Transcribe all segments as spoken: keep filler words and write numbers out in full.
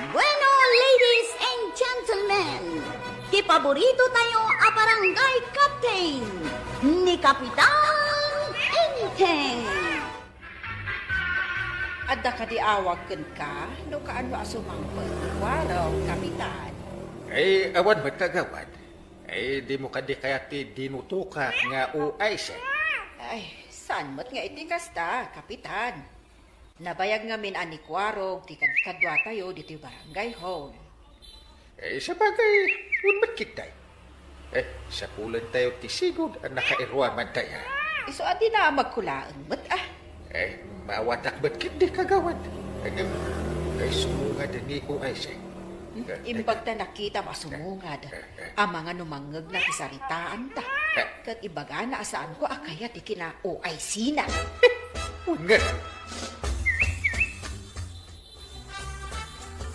Bueno, ladies and gentlemen, ti paborito tayo a barangay captain, ni Kapitan Enteng. Adda kadi awag kenka no kaano a sumangpet ti kuarog, Kapitan? Ay, awan met, kagawad. Ay, dimo kadi kayat ti dinutokak nga O I C? Ay, saan met nga iti kasta, Kapitan? Nabayag ngamin a ni kuarog ti kadkaduatayo ditoy barangay hall. Eh, sabagay, unmet kitay. Eh, sapulan tayo ti sigud a nakairuaman tayo. Isu a dinamagko laeng met, ah. Eh, maawatak met ketdi, kagawad. Eh, eh, sumungad ni O I C. Hmm, imbag ta nakitam a sumungad. Amangan no mangngegna ti saritaanta. Ket ibagana a saanko a kayat ti kina-O I C-na. Wen nga.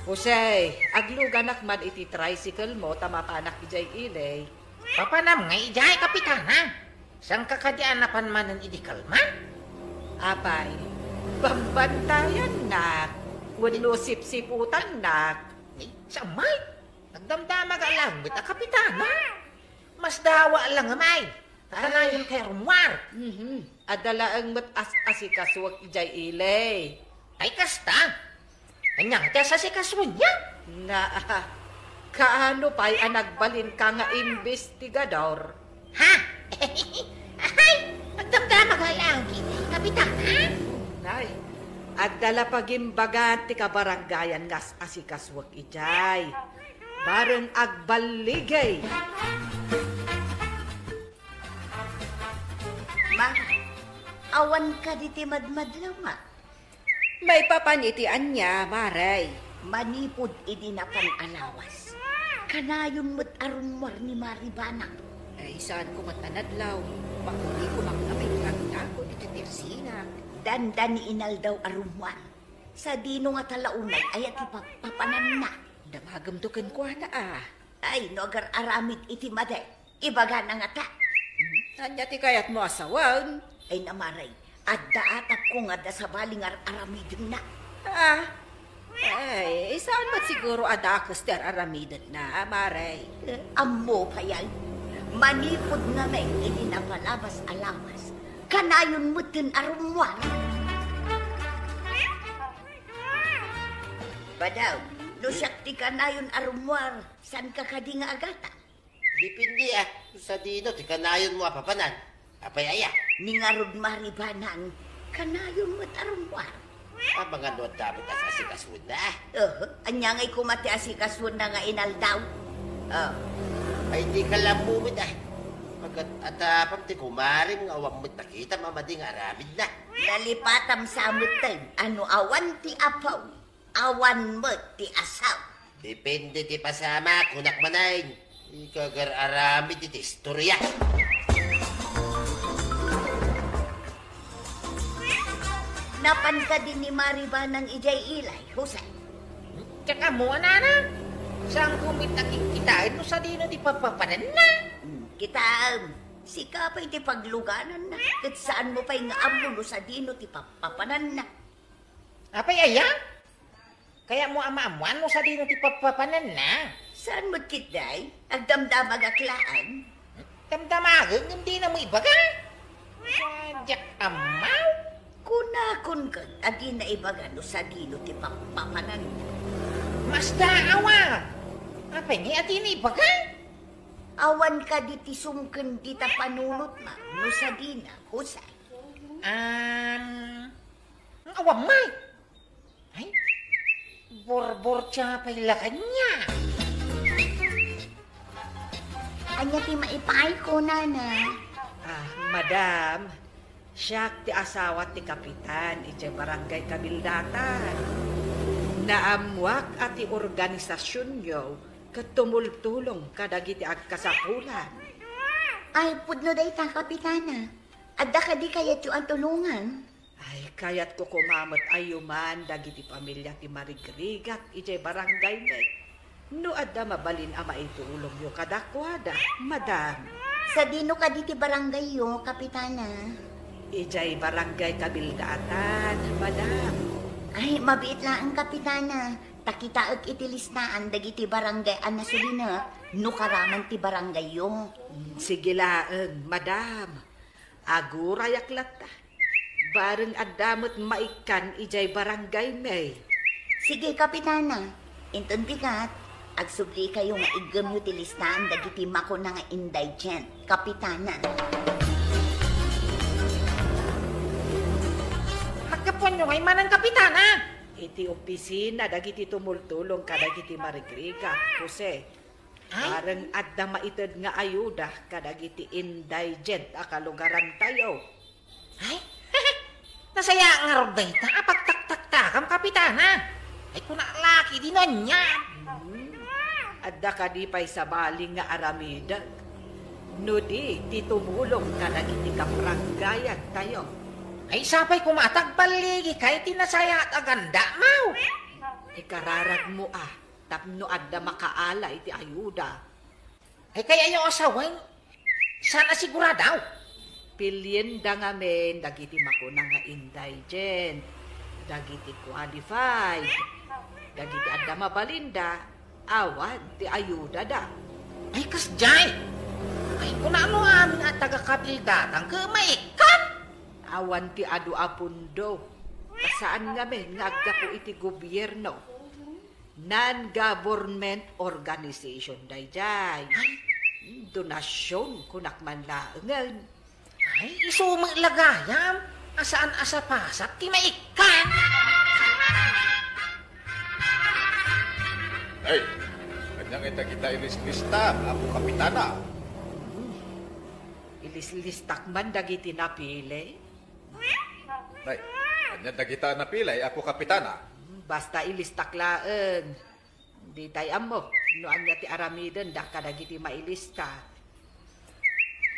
Jose, agluganak man iti tricycle mo ta mapanak idiay ili. Papanam nga idiay, Kapitana? Saanka kadi a napan manen idi kalman? Apay, bambantayannak wenno sipsiputannak? Ay, saan met? Nagdamdamag a langit a Kapitana. Masdawa lang, amay. Kanayon kay rummuar. Mhm. Adda laeng met as-asikasuek idiay ili. Ay, kasta? Ania ti as-asikasuenna? Na, kaano pay a nagbalinka nga imbestigador? Ha? Ay, nagdamdamag a langit, Kapitana. Nay, adda la pagimbagan ti kabarangayan nga as-asikasuek idiay. Bareng agballigay. Ma, awan kadi ti madmadlaw, ma? Maipapan iti ania, Mare? Manipud idi napan a lawas, kanayon met a rummuar ni Mari Banang. Ay, saanko met a nadlaw. Makulikon a maipagnakon iti tirsina. Dandani inaldaw a rummuar. Sadino nga talaunay aya ti papapananna? Damagemto kenkuana, a. Ay, no agar-aramid iti madi, ibagana ngata. Ania ti kayatmo a sawen? Ay, na, Mare, adda atapko nga adda sabali nga ar-aramidenna. Ah, ay, saan met siguro a dakes ti ar-aramidenna, Mare? Ammo pay, ay. Manipud ngamin idi napalabas a lawas, kanayon metten a rummuar. Badaw, no siak ti kanayon a rummuar, saanka kadi nga agata? Depende, a, no sadino ti kanayonmo a papanan. Apay aya? Ni ngarud, Mari Banang, kanayon met a rummuar. Amangan no adda met as-asikasuenna, a. Oho, ania ngay koma ti asikasuenna nga inaldaw? Oh. Ay, dika la ammo met, a. Ket atapam ti kumarem nga awan met nakitam a madi nga aramidna. Nalipatam sa metten a no awan ti apo, awan met ti asaw. Depende ti pasamak, kunak manen. Ikaw agar-aramid iti istoria. Napan kadi ni Mari Banang idiay ili, Jose? Diak ammo, a nana. Saanko met a kitkitaen no sadino ti papapananna. Hmm, kitaem. Sika pay ti paglugananna, ket saanmo pay nga ammo no sadino ti papapananna. Apay aya? Kayatmo a maammuan no sadino ti papapananna? Saan met ketdi? Agdamdamagak laeng. Damdamagek ngem dinamo ibaga. Sadiak ammo. Kunakon ket a dina ibaga no sadino ti papapananna. Masdaaw a. Apay ngay a dina ibaga? Awan kadi ti sumken dita panunotna no sadina, Jose? Um, awan met. Ay, borbortia pay la kaniak. Ania ti maipaayko, nana? Ah, madam, siak ti asawa ti kapitan idiay barangay Kabildatan. Naammoak a ti organisasionyo ket tumultulong kadagiti agkasapulan. Ay, pudno dayta, Kapitana. Adda kadi kayatyo a tulongan? Ay, kayatko koma met a yuman dagiti pamilia ti marigrigat idiay barangaymi. No adda mabalin a maitulongyo kadakuada, madam. Sadino kadi ti barangayyo, Kapitana? Idiay Barangay Kabildatan, madam. Ay, mabiit laeng, Kapitana. Ta kitaek iti listaan dagiti barangay a nasulinek no karaman ti barangayyo. Sige laeng, madam. Agurayak latta. Bareng adda met maikkan idiay barangaymi. Sige, Kapitana. Inton bigat, agsublikayo nga iggemyo ti listaan dagiti makuna nga indigent, Kapitana. Naggapuanyo ngay manen, Kapitana? Iti opisina dagiti tumultulong kadagiti marigrigat, Jose. Ay? Bareng adda maited nga ayuda kadagiti indigent a kalugarantayo. Ay? Nasaya ngarud dayta a pagtaktaktakam, Kapitana. Ay, kuna laki di nanya. Hmm. Adda kadi pay sabali nga aramidek? No di, ti tumulong kadagiti kabarangayantayo. Ay, sapay koma ta agballigika iti nasayaat a ganda, maw? Ikararagmo a, tapno adda makaala iti ayuda. Ay, kayatyo a sawen, saan a sigurado? Pilienda ngamin dagiti makuna nga indigent, dagiti qualified, dagiti adda mabalinda, awan ti ayudada. Ay, kasdiay! Ay, kuna no amin a taga-kabildatan ket maikkan? Awan ti adu a pondo. Saan ngamin nga aggapu iti gobierno. Non-government organization daydiay. Ay. Donasion, kunak man laengen. Ay, isu met la gayam a saan a sapasak ti maikkan. Ay, ania ngay dagita ilislista, Apo Kapitana? Hmm. Ilislistak man dagiti napili. Nay, ania dagita a napili, Apo Kapitana? Hmm, basta ilistak laeng. Ditay ammo no ania ti aramidenda kadagiti mailista.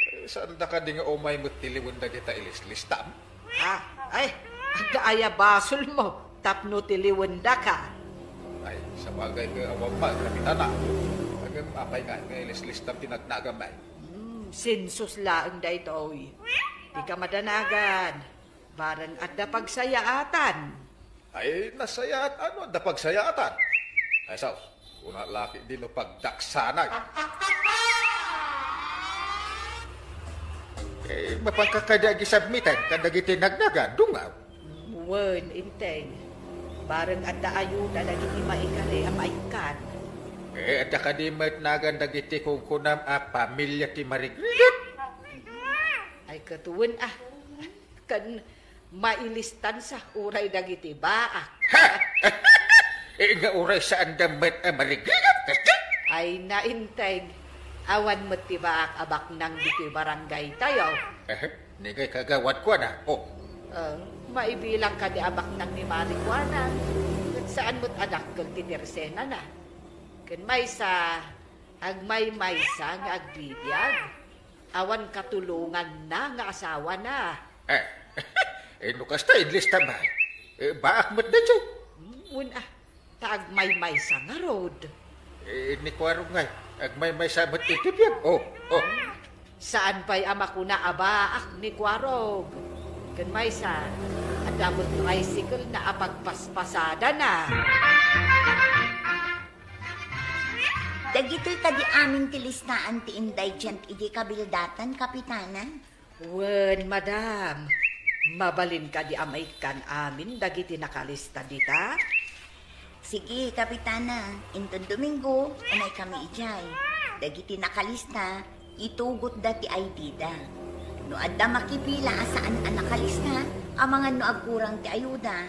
Eh, saanda kadi nga umay met tiliwen dagita ilislistam? Ah, ay, adda aya basolmo tapno tiliwendaka? Ay, sabagay nga awan man, Kapitana. Ngem apay nga, nga ilislistam ti nagnagam, ay? Hmm, sensus laeng daytoy. Dika madanagan. Bareng adda pagsayaatan. Ay, nasayaat, ano adda pagsayaatan? Ay, sus, kuna laki di no pagdaksanay. Eh, mapanka kadi agisubmiten kadagiti nagnagan, dungaw? Wen, Enteng. Bareng adda ayuda dagiti maikari a maikkan. Eh, adda kadi met nagan dagiti kunkunam a pamilia ti marigrigat? Ay, ket wen, ah. Ken mailistansa uray dagiti baak. Ha? Eh, nga uray saanda met a marigrigat, kasta? Ay, nainteg. Awan met ti baak a baknang ditoy barangaytayo. Eh, ni ngay kagawad kuana. Oh. Eh, maibilang kadi a baknang ni Mari kuana. Ket saan met a dakkel ti tersenana. Ken maysa, agmaymaysa nga agbibiag. Awan katulonganna nga asawana. Eh, eh, no kasta, idlista ba? Eh, baak met daytoy. Wen, ah, ta agmaymaysa ngarud. Eh, ni Kuarog ngay, agmaymaysa met iti biag. Oh, oh. Saan pay a makuna a baak ni Kuarog. Ken maysa, adda met tricycle na a pagpaspasadana. Dagitoy kadi amin ti listaan ti indigent idi kabildatan, Kapitana? Wen, madam. Mabalin kadi a maikkan amin dagiti nakalista dita? Sige, Kapitana. Inton Domingo, umaykami idiay. Dagiti nakalista, itugotda ti I D da. No adda makipila a saan a nakalista, amangan no agkurang ti ayuda.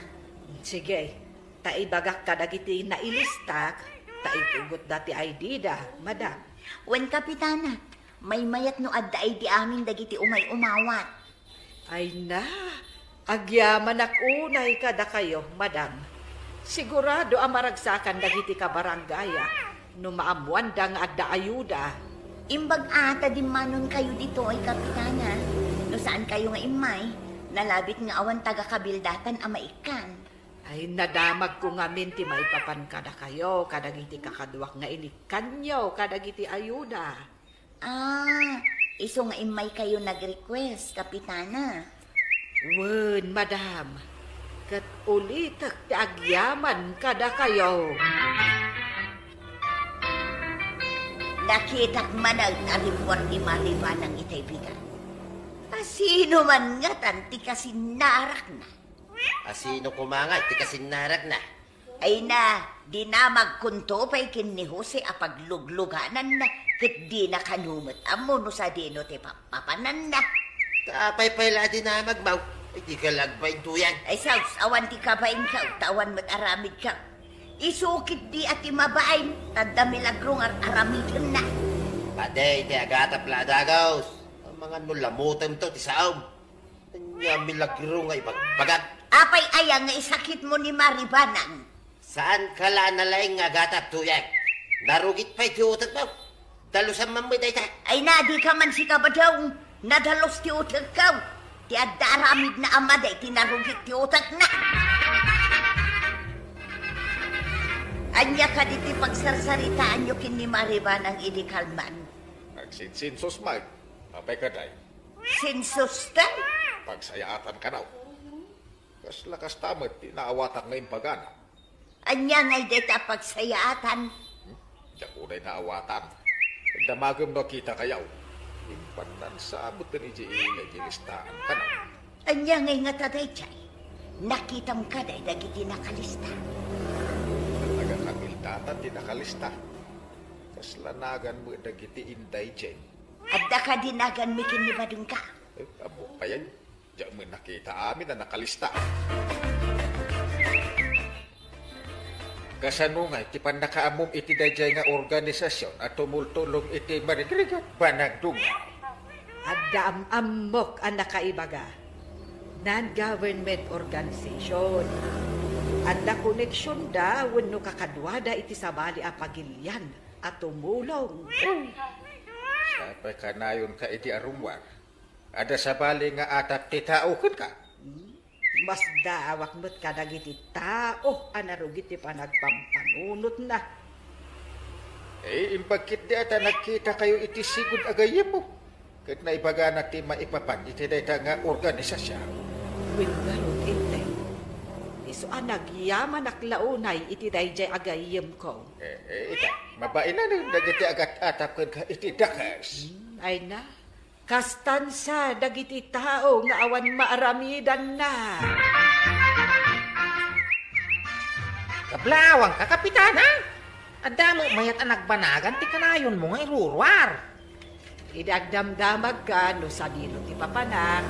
Sige. Ta ibagak kadagiti nailistak, ta itugotda ti I D da, madam. Wen, Kapitana, maymayat no adda I D amin dagiti umay umawat. Ay na, agyamanak unay kadakayo, madam. Sigurado a maragsakan dagiti kabarangayak no maammoanda nga adda ayuda. Imbag a ta dimmanonkayo ditoy, Kapitana. No saankayo nga immay, nalabit nga awan taga-kabildatan a maikkan. Ay, nadamagko ngamin ti maipapan kadakayo kadagiti kakaduak nga inikkanyo kadagiti ayuda. Ah, isu nga immaykayo nag-request, Kapitana. Wen, madam. Ket ulitek ti agyaman kadakayo. Nakitak manen a rimmuar ni Maribanang itay bigat. Asino man ngatan ti kasinnarakna? Asino koma ngay ti kasinnarakna? Ay na, dinamagkonto pay ken ni Jose a pagluglugananna, ket dina kano met ammo no sadino ti pa-, papananna. Ta apay pay la a dinamagmo? Ay, dika la agbain, Tuyang. Ay, sus, awan ti kabainko, ta awan met aramidko. Isu ketdi a ti mabain, ta adda milagro nga ar-aramidenna. Padi ti agatap la a dagus. Amangan no lamutemto ti saom. Ania milagro nga ibagbagak? Apay aya nga isakitmo ni Maribanang? Saanka la a nalaing nga agatap, Tuyang. Narugit pay ti utekmo. Dalusan man met dayta. Ay na, dika man sikabadong. Nadalus ti utekko. Ti adda aramidna a madi ti narugit ti utekna. Ania kadi ti pagsarsaritaanyo ken ni Maribanang idi kalman? Agsinsinsus met. Apay kadi? Sinsusten? Pagsayaatan kano. Kasla kasta met ti naawatak nga imbagana. Ania ngay dayta a pagsayaatan? Hmm? Diak unay naawatan. Damagem no kitakayo. Impannan sa met idiay ili nga listaan kano. Ania ngay ngata daydiay? Nakitam kadi dagiti nakalista? Nagakabildatan ti nakalista. Kasla nagan met dagiti inday diay. Adda kadi naganmi ken ni badengka? Eh, ammok pay. Diak met nakita amin a nakalista. Kasano ngay ti pannakaammom iti daydiay nga organisasyon a tumultulong iti marigrigat banag dunga? Adda am-ammok a nakaibaga. Non-government organization. Adda koneksionda wenno kakaduada iti sabali a pagilian a tumulong. Sapay kanayonka idi a rummuar. Adda sabali nga atap ti tao kenka. Hmm? Masdaawak met kadagiti tao a narugit ti panagpampanunotna. Eh, imbag ketdi a ta nagkitakayo iti sigud a gayyemmo. Ket naibagana ti maipapan iti dayta nga organisasyon. Wen ngarud, Enteng. Isu a nagyamanak la unay iti daydiay a gayyemko. Eh, eh, ita, mabainanen dagiti agat-atap kenka iti dakes. Hmm, ay na. Kastan sa dagiti tao nga awan maaramidanna. Kablaawangka, Kapitana? Adda met mayat a nagbanagan ti kanayonmo nga iruruar. Idi agdamdamagka no sadino ti papanak,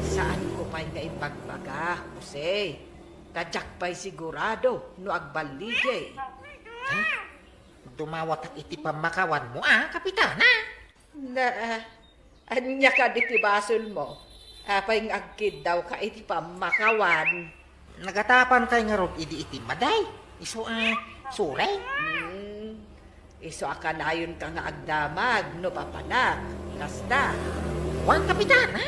saanko pay nga imbagbaga, Jose. Ta diak pay sigurado no agballigi. Eh? Dumawatak iti pammakawanmo a, Kapitana. Na, ania kadi ti basolmo? Apay nga agkiddawka iti pammakawan? Nagatapankay ngarud idi iti madi? Isu a, suray? Hmm. Isu a kanayonka nga agdamag no papanak. Kasta. Wen, Kapitana?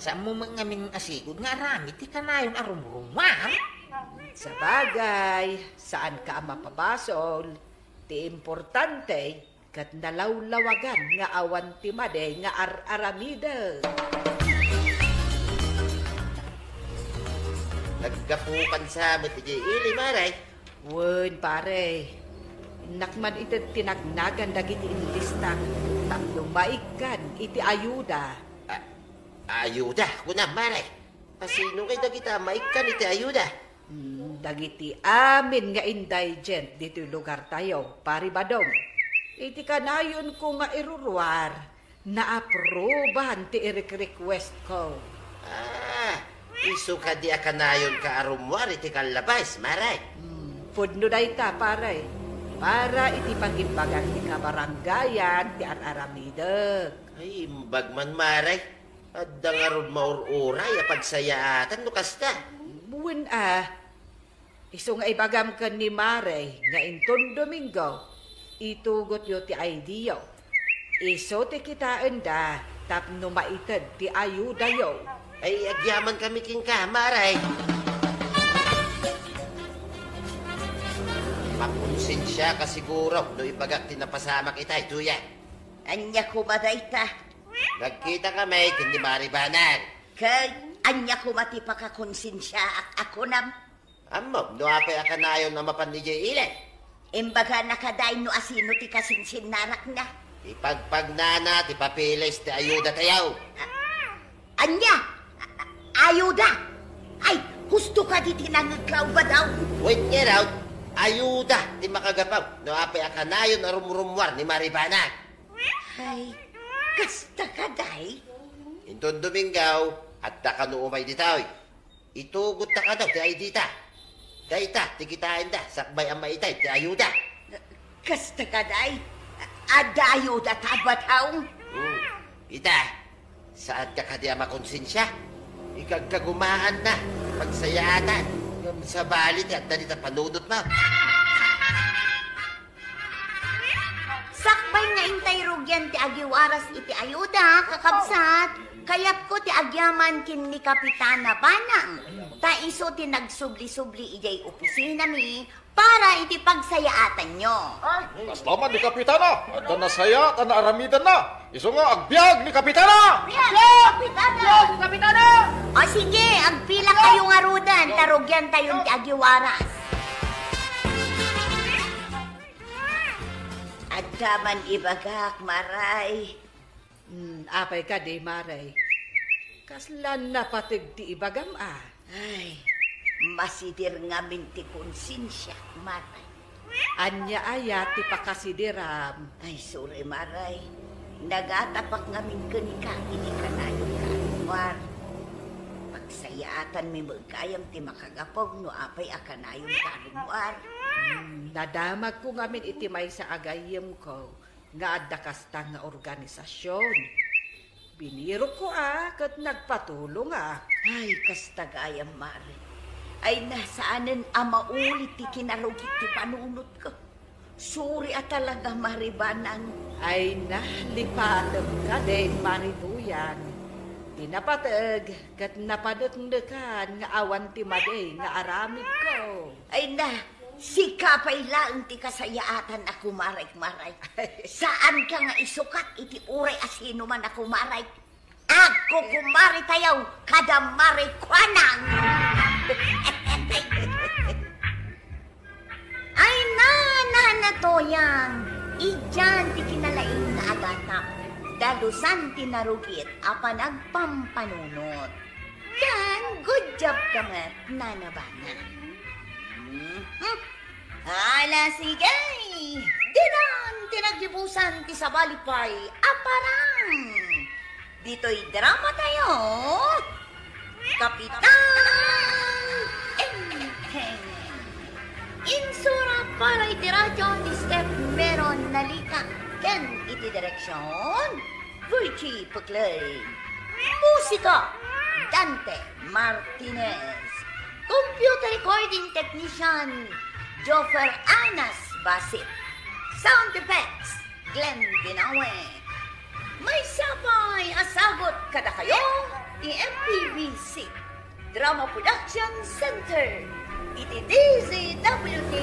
Saanmo met ngamin a sigud nga aramid ti kanayon a rumrumuar? Sabagay, saanka a mapabasol. Ti importante, ket nalawlawagan nga awan ti madi nga ar-aramidek. Naggapukan sa met idiay ili, Mare. Wen, pare. Innak man ited ti nagnagan dagiti inlistak tapno maikkan iti ayuda. A-, ayuda, kunam, Mare? Asino ngay dagita maikkan iti ayuda? Hmm, dagiti amin nga indigent ditoy lugartayo, Pari Badong. Iti kanayonko nga iruruar, naaprubahan ti irek-requestko. Ah, isu kadi a kanayonka a rummuar iti kallabas, Mare? Hmm, pudno dayta, pare. Para iti pagimbagan ti kabarangayan ti ar-aramidek. Ay, imbag man, Mare. Adda ngarud maur-uray a pagsayaatan no kasta. Wen a, isu nga ibagam ken ni Mare nga inton Domingo, itugotyo ti I D yo. Isu ti kitaenda tapno maited ti ayudayo. Ay, agyamankami kenka, Mare. Makonsensiaka siguro no ibagak ti napasamak itay, Tuya. Ania koma dayta? Nagkitakami ken ni Maribanang. Ket? Ania koma ti pakakonsensiaak a kunam? Ammom no apay a kanayon a mapan idiay ili? Imbagana kadi no asino ti kasinsinnarakna. Ipagpagnana ti papeles ti ayuda tayo. Ania? A-, ayuda? Ay, husto kadi ti nangngegka, Badaw? Wait, ngerud. Ayuda ti makagapu no apay a kanayon a rumrummuar ni Maribanag. Ay, kasta kadi? Inton Domingo, adda kano umay ditoy. Itugotta kano ti I D ta. Dayta ti kitaenda sakbay a maitay ti ayuda. Kasta kadi? Adda ayudata, Badaw? Hmm. Ita, saanka kadi a makonsensia? Ikagkagumaanna, pagsayaatan, ngem sabali ti adda dita panunotmo. Sakbay nga intay rugian ti agiwaras iti ayuda, kakabsat, kayatko ti agyaman ken ni Kapitana Banang, ta isu ti nagsubli-subli idiay opisinami para iti pagsayaatanyo. Ay, kasla man ni Kapitana, adda nasayaat a naaramidenna. Isu nga agbiag ni Kapitana! Biag ni Kapitana! Biag ni Kapitana! O sige, agpilakayo ngaruden, ta rugiantayon ti agiwaras. Adda man ibagak, Maray. Hmm, apay kadi, Maray? Kasla napateg ti ibagam a? Ay, masider ngamin ti konsensiak, Maray. Ania aya ti pakasideram? Ay, sorry, Maray. Nagatapak ngamin kenka idi kanayon a rummuar. Pagsayaatanmi met gayam ti makagapu no apay a kanayon a rummuar. Hmm, nadamagko ngamin iti maysa a gayyemko nga adda kasta nga organisasion. Binirokko a ket nagpatulongak. Ay, kasta gayam, Mari. Ay, na, saanen a maulit ti kinarugit ti panunotko. Sorry a talaga, Mari Banang. Ay, na, lipatem kadi, Mari Buyang. Ti napateg ket napaneknekan nga awan ti madi nga aramidko. Ay, na, sika pay laeng ti kasayaatan a kumarek, Maray. Saanka nga isukat iti uray a sinoman a kumarek. Agkukumare tayo kada Mari Kuanang. Ay, na, na, na, Toyang. Idian ti kinalaing nga agatap. Dalusan ti narugit a panagpampanunot. Ken good job ka met, Nana Bana. Mhm. Ala, sige! Dinan ti naggibusan ti sabali pay a parang! Ditoy drama tayo, Kapitan Enteng. Insura para iti radyo ni Steph Meron Nalika ken iti direksyon, Virgie Puclay. Musika, Dante Martinez. Computer recording technician, Joffer Anas Basit. Sound effects, Glenn Binawe. Maysa pay a sagut kadakayo ti M P B C Drama Production Center iti D Z W T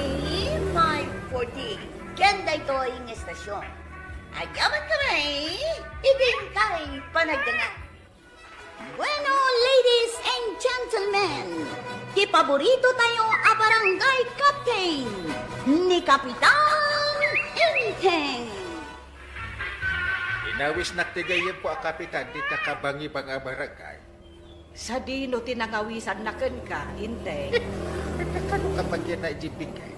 five forty. Ken daytoy nga estasyon, agyaman kami iti inkay panagdengngeg. Bueno, ladies and gentlemen, ti paborito tayo a barangay captain, ni Kapitan Enteng. Inawisnak ti gayyemko a kapitan dita kabangibang a barangay. Sadino ti nangawisanna kenka, Enteng? Kano ka pagyan na iti bingkay?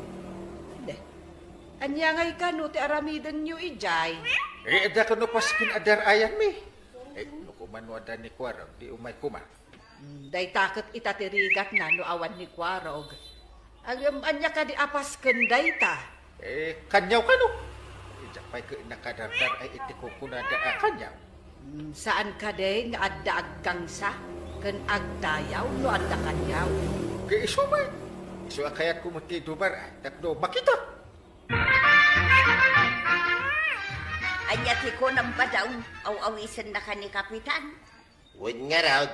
Ania ngay kano ti aramidenyo idiay? Eh, adda kano paskin a dar-ayanmi. Eh, no koma no adda ni Kuarog, di umay koma. Hmm, dayta ket ita ti rigatna no awan ni Kuarog. Ngem ania kadi a pasken dayta? Eh, kaniaw kano? Idiak pay ket nakadardar-ay iti kukunada a kaniaw. Hmm, saan kadi nga adda agkangsa ken agdayaw no adda kaniaw? Ket isu met. Isu a kayatko met ti dumar-ay tapno makitak. Ania ti kunam, Badaw? Aw-awisennaka ni Kapitan? Wen ngarud,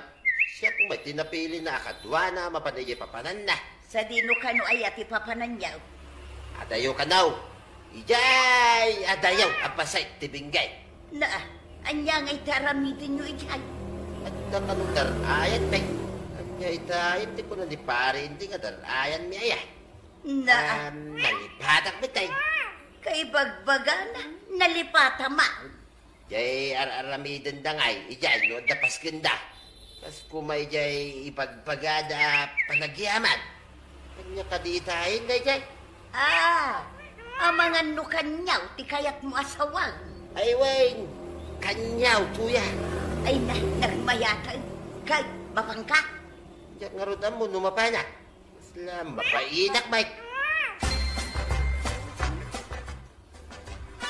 siak met ti napilina a kaduana a mapan idiay papananna. Sadino kano aya ti papananyo? Adayo kano. Idiay adayo a pasay ti bingkay. Na, ania ngay ti aramidenyo idiay? Ta kano dar-ayan, tay. Ania ita, iti kuna ni Pare Inday nga dar-ayanmi aya? Na, Ah, nalipatak mi, tay. Kaibagbagana, nalipatama. Jay ar-aramidenda ngay, ijay no adda paskenda. Kas kuma ijay ibagbagada a panagyaman. Ania kadi ita, Inday, jay? Ah, amangan no kaniaw ti kayatmo a sawag. Ay, wen, kaniaw, tuya. Ay, na, nagmayatan. Kay, mapanka? Diak ngarud ammo no mapanak. Sla, mapainak, Mike.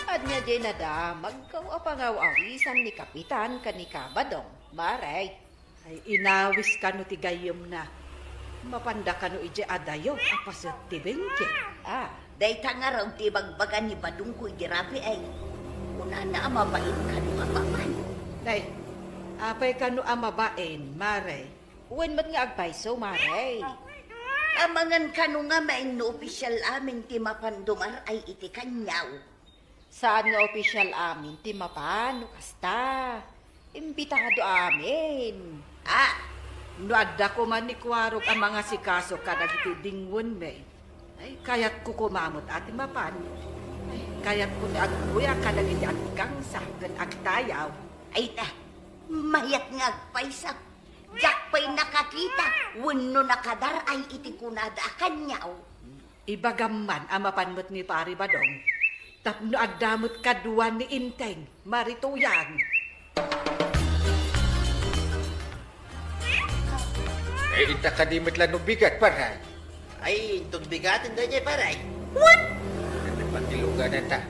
Ania jay nadamagko a pangaw-awisan ni Kapitan ken ni Kabadong, Mare? Ay, inawis kano ti gayyemna. Mapanda kano idiay adayo a paset ti bengke. Ah, dayta ngarud ti ibagbaga ni Badongko idi rabii. Kunana a mabain kano a mapan. Nay, apay kano a mabain, Mare? Wen met nga agpayso, Mare. Amangan kano ngamin no opisial amin ti mapan dumar-ay iti kaniaw. Saan nga opisial amin ti mapan no kasta. Imbitado amin. Ah, no adda koma ni Kuarog a mangasikaso kadagiti dingwenmi, ay, kayatko koma met a ti mapan. Ay, kayatko ti agbuya kadagiti aggangsa ken agtayaw. Ay, ta, mayat nga agpayso. Diak pay nakakita wenno nakadar-ay iti kunada a kaniaw. Ibagam man a mapan met ni Pari Badong tapno adda met kadua ni Inteng, Mari Tuyang. Eh, ita kadi met la no bigat, Pare? Ay, inton bigaten daydiay, Pare. What? Ano pakilugan ta?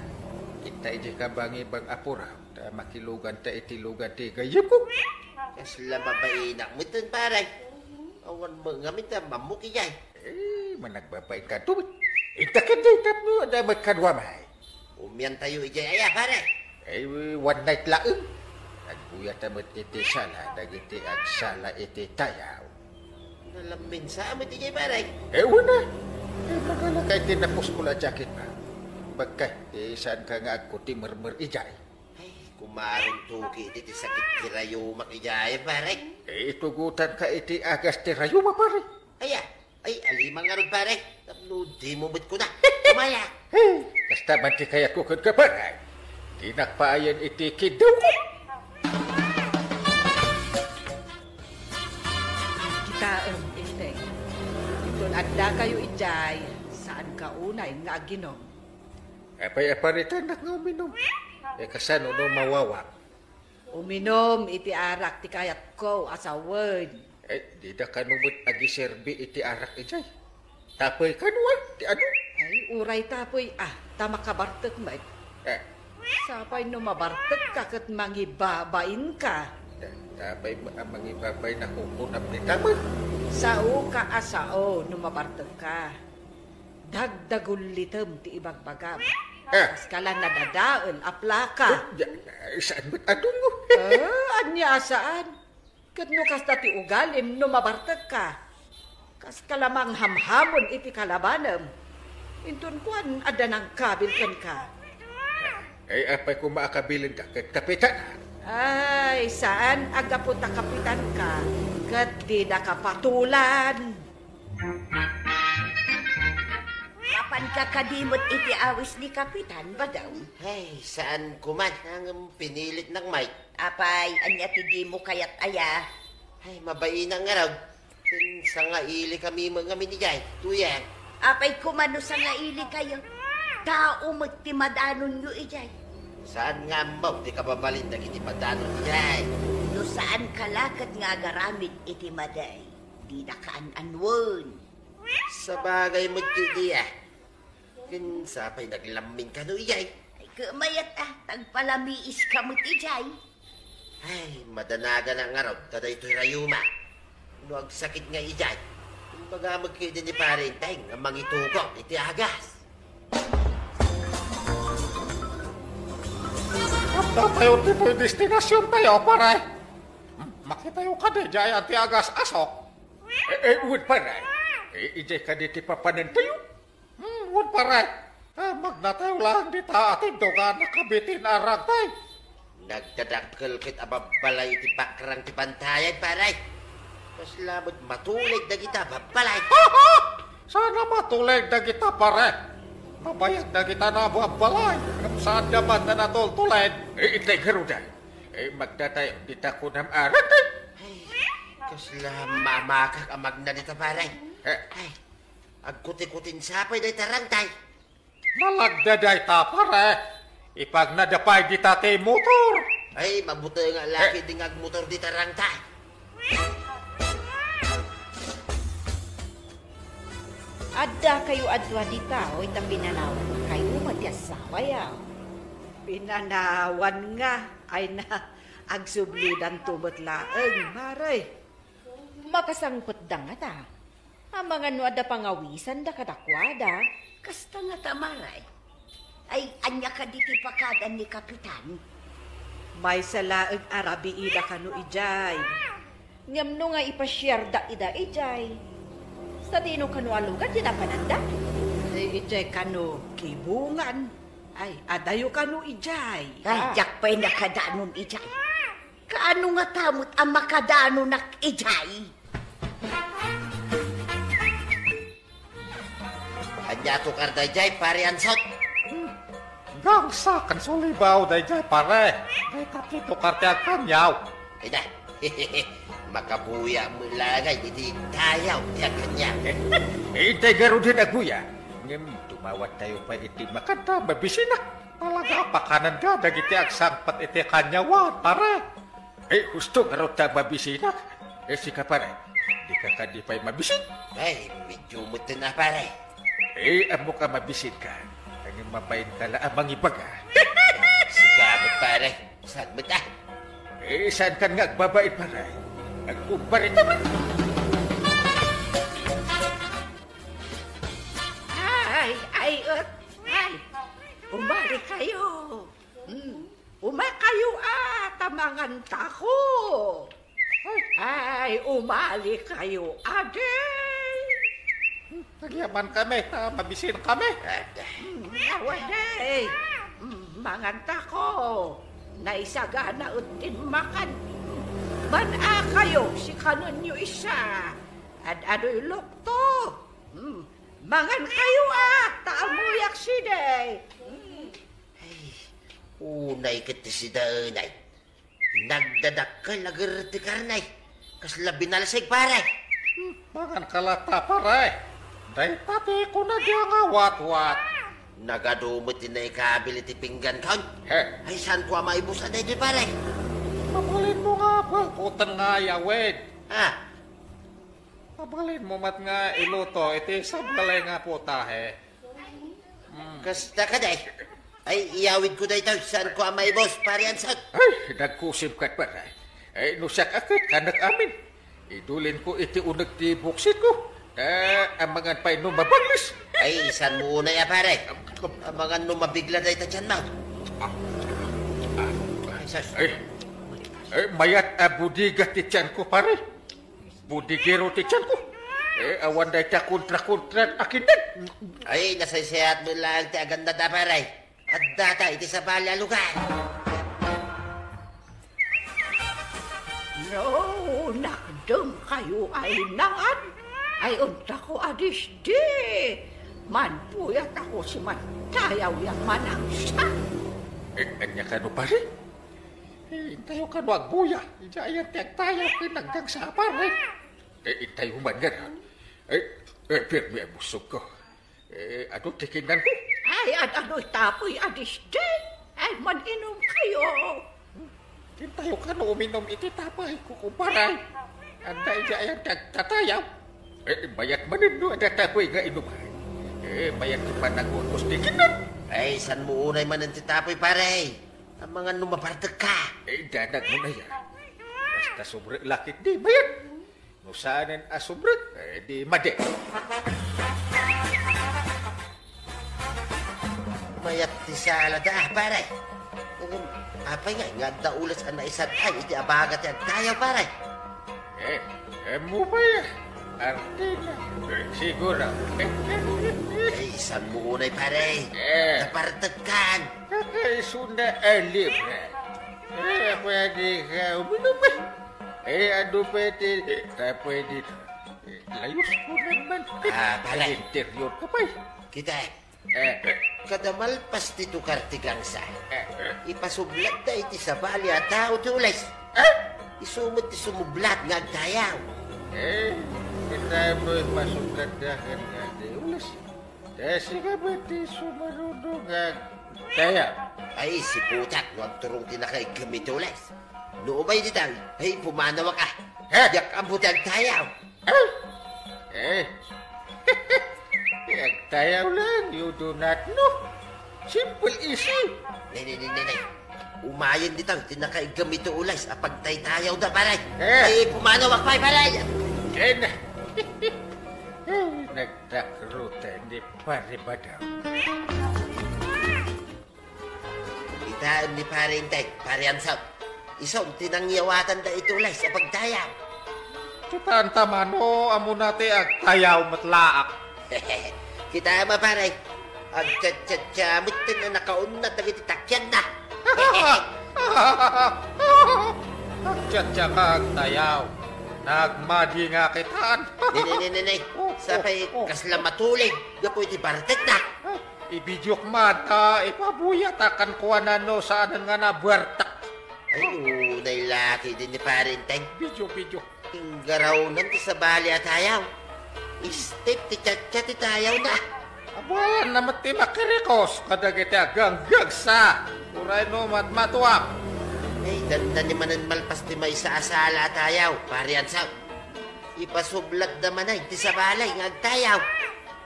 Kita iti kabangibang a puraw. Ta makilugan ta iti lugan ti gayyemko. Kasla mabainak metten, Pare. Awan met ngamin ta mammok idiay. Eh, managbabain ka, Tubig. Inta ket di tapno adda met kadua, May. Umiantayo idiay aya, Pare? Eh, one night laeng. Agbuya ta met iti sala dagiti agsala iti tayaw. Nalamminsa met idiay, Pare. Eh, wen a. Eh, magala ka iti napuskol a jacket, May. Bagka, eh, saan ka nga agkutimermer idiay? Ay, kumaron tuki iti ti sakit ti rayumak idiay, Pare. Eh, itugotan ka iti agas ti rayuma, Pare. Aya, ay, alima ngarud, Pare. Tapno dimo met kuna. Umaya. Eh, kasta man ti kayatko kenka, Pare. Dinak paayen iti kiddawko. Kitaem, Inteng. Inton addakayo idiay, saanka unay nga aginom. Apay a paritanak nga uminom? Eh, kasano no mawawak? Uminom iti arak ti kayatko a sawen. Eh, dida kano met agiserbi iti arak idiay. Tapay kano, ah, ti adu? Ay, uray tapay, ah, ta makabartek met. Eh. Sapay no mabartekka ket mangibabainka. Ta-, tapay ma-, mangibabain a kukunam ni Tama. Saoka a sao no mabartekka. Dagdagullitem ti ibagbagam. Ah. Kaskala nadadael a plaka. Oh, ya, ya, saan met a dungo? Ah, ania a saan? Ket no kasta ti ugalim no mabartekka, kaskala manghamhamon iti kalabanem. Inton kuan, adda nangkabil kenka. Ay, apay koma a kabilenka ket kapitan? Ay, saan a gapu ta kapitanka, ket dinaka patulan. Mapanka kadi met iti awis ni Kapitan, Badong? Ay, saan ko man. Ngem pinilitnak, Mike. Apay, ania ti dimo kayat aya? Ay, mabainak ngarud. Ken sangaili kami met ngamin idiay, Tuyang. Apay koma no sangaili kayo? Tao met ti madanonyo idiay. Saan nga ammo ti kababalin dagiti madanon idiay? No saanka la ket nga agaramid iti madi, didaka an-anuen. Sabagay met ti dia. Ken sapay naglammin kano idiay? Ay, ket mayat a, tagpalamiis ka met idiay. Ay, madanaganak ngarud ta daytoy rayuma. No agsakit nga idiay, imbaga met kadi ni Pare Inteng nga mangitugong iti agas. Adda tayo ditoy destinasion tayo, pare. Hmm, makitayo kadi diay ti agas asok? Eh, eh, wen, pare. Eh, idiay kadi ti papanen tayo? Hmm, wen, pare. Eh, magnatayo laeng dita a tindog a nakabitin a ragtay. Nagdadakkel ket ababbalay iti bakrang ti pantayan, pare. Kasla met matuleg dagita ababbalay. Sana matuleg dagita, pare. Mabayag dagita nababbalay. Ngem saan da man ta natultuleg. Eh, itay garuda. Eh, magdatayo, dita kunam arat, eh. Ay, kasla mamakak a magna dita, pare. Eh. Ay, agkutikutin sapay dayta rangtay. Nalagda dayta, pare. Ipagnada pay dita ti motor. Ay, mabuteng nga laki di nga agmotor dita rangtay. Adda kayo adua dita, oy, ta pinanawan kayo, mati asawa ya. Pinanawan nga, ay na, agsubludan to met laeng, pare. Makasangpetda ngata. Amangan no adda pangawisanda kadakuada. Kasta ngata, pare. Ay, ania kadi ti pakadan ni Kapitan? Maysa laeng a rabiida kano idiay. Ngem no nga ipasiarda ida idiay, sadino kano a lugar ti napananda? Ay, idiay kano kibungan. Ay, adayo kano idiay. Ay, ah, diak pay nakadanon idiay. Kaano ngata met a makadanonak idiay? Ania tukar daydiay, Pare Ansot? Gangsa ken sulibaw daydiay, pare. Dayta ti tukar ti agkaniaw. Ida, makabuya met laeng iti dayaw ti agkaniaw. Itay garuden a buya. Ngem dumawattayo pay iti makanta, mabisinak. Talaga a pakananda dagiti agsangpet iti kaniawan, pare. Eh, husto ngarud ta mabisinak. Eh, sika, pare, dika kadi pay mabisin? Ay, medyo metten a, pare. Eh, ammok a mabisinka. Ngem mabainka la a mangibaga. Sika met, pare. Saan met a? Eh, saankan nga agbabain, pare? Agkumparita met. Ay, ay, et, ay. Umalikayo. Hmm. Umaykayo a, ta mangantako. Ay, umalikayo, adi. Agyamankami, ta mabisinkami. Hmm, awan, adi. Hmm, mangantako. Naisagana et ti makan. Man-akayo, sikanenyo isa. Ad-adoy lukto. Hmm, mangankayo a, ta ammoyak sidi. Hmm. Ay, unay ket ti sidaenay. Nagdadakkel a gerrek ti karne. Kasla binalsig, pare. Hmm, manganka latta, pare. Dayta ti kunada nga watwat. Nagadu met ti naikabil iti pinggankon. He. Ay, saanko a maibus a daytoy, pare. Mabalinmo nga pulkoten nga ayawid. Ah. Mabalinmo met nga iluto iti sabali nga putahe. Hmm. Kasta kadi. Ay, iyawidko daytoy, saanko a maibus, Pare Ansot. Ay, nagkusim ket, pare. Ay, no siak a ket, kanak amin. Idulinko iti uneg ti buksitko. Ta amangan pay no mabaglis. Ay, saanmo unay a, pare. Amangan no mabigla dayta tianmo. Ah. Ay, sus. Ay. Ay, mayat a bodega ti tianko, pare. Bodigero ti tianko. Eh, awan dayta kontra-kontra a kindan. Ay, nasaysayat met laeng ti agannad a, pare. Addata iti sabali a lugar. No, nakdengkayo ay naan, ay untako a disdi. Manpuyatako si Mantayaw ya manangsa. Eh, ania kano, pare? Eh, intayo kano agbuya. Idiay ayan ti agtayaw ken agdangsa, pare. Eh, intayo man ngarud. Eh, eh, pirmi a busogko. Eh, adu ti kinnanko. Ay, ad-adu tapoy a disdi. Ay, man-inumkayo. Intayo kano uminum iti tapoy, kukumparay. Anda idiay ayan ti agtatayaw. Eh, mayat manen no adda tapoy nga inuman. Eh, mayat ti panagurkos ti kinnan. Ay, saanmo unay manen ti tapoy, pare? Amangan no mapartekka. Eh, danag mo na yan. Basta subrek lakit di, mayat. No saanen a subrek, eh, di madi. Mayat ti sala da, pare. Ngem, apay nga, nga adda ules a naisad-ay iti abaga ti agtayaw, pare? Eh, eh, mo ba yan? Arte na. Eh, siguro. Eh, saanmo unay, pare? Eh. Napartekkan. Kakaisuna a libre. Eh, pwede ka uminom, eh. Eh, ano pwede? Ta pwede. Eh, layos ko naman. Ah, pare. Interior ka pa, eh. Kita, eh. Eh. Kada malpas ti tukar ti gangsa, eh, ipasublatda iti sabali a tao ti ules. Eh? Isu met ti sumublat nga agtayaw. Eh, kita mo ipasublatda ken nga ti ules. Desi ka ba ti sumaruno nga agtayaw? Ay, siputak no agturong ti nakaiggam iti ules. No umay dita, ay, pumanawak a. Eh? Diak ammo ti agtayaw. Eh? Eh. Agtayaw lang, you do not know. Simple, easy. Nay, nay, nay, nay, nay. Umayen dita ti nakaiggam iti ules a pagtaytayawda, pare. Eh. Ay, pumanawak pay, pare. Ken. Eh, nagtakrutan ni Pare Badaw. Itaem ni Pare Enteng, Pare Ansaw. Isu ti nangyawatanda iti ules a pagtayaw. Kitaenta mano, ammona ti agtayaw met laak. Kitaem a, pare. Agchatchatcha met ti nakaunat dagiti takianna. Agchatcha nga agtayaw. Nagmadi nga kitan. Ni, ni, ni, ni, ni. Oh, oh, Sapay oh. Kasla matuling gapu iti bartekna. Ibidiok man ta ipabuyatak kenkuana no saanen nga nabartek. Ay, unay laki din ni Pare Enteng. Bidio, bidio. Inggarawnan ti sabali a tayaw. Step ti chatchat ti tayawna. Abayan na met ti makirikos kadagiti aganggagsa. Uray no matmatuak. Ay, dandani manen malpas ti maysa a sala a tayaw, Pare Ansaw. Ipasublatda manen ti sabali nga agtayaw.